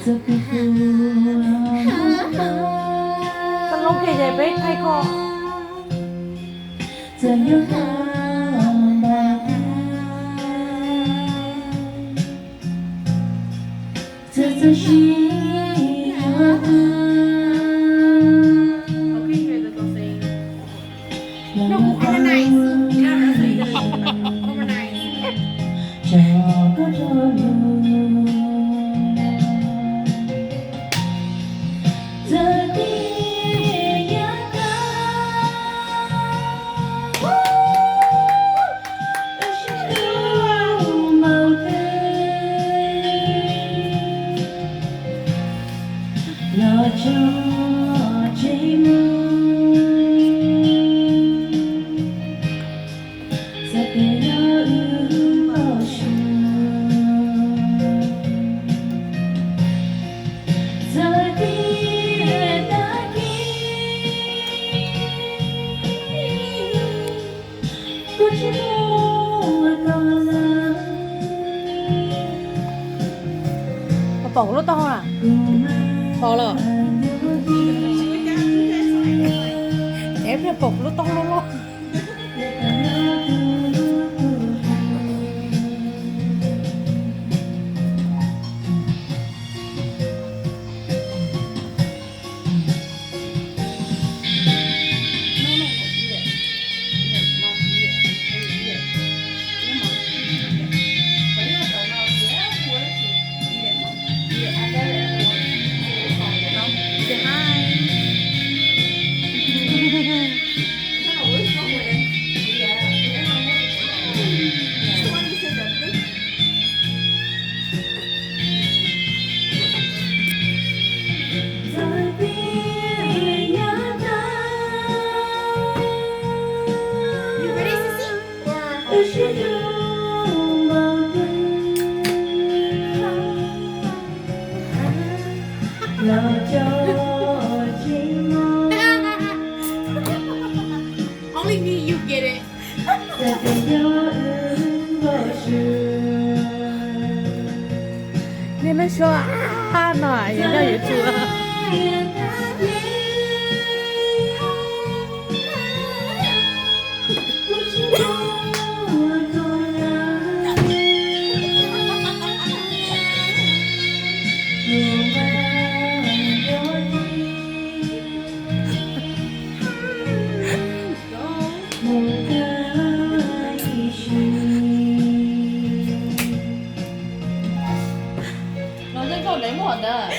Koj loob kiag ces peb thaij koj. Pom kuv lub taub hau na? Pom lawm. Es pom kuv lub taub hau loj loj. Only me, you get it. Niag lub suab no yog nyob YouTube. Los nyob rau dev muag ntawd.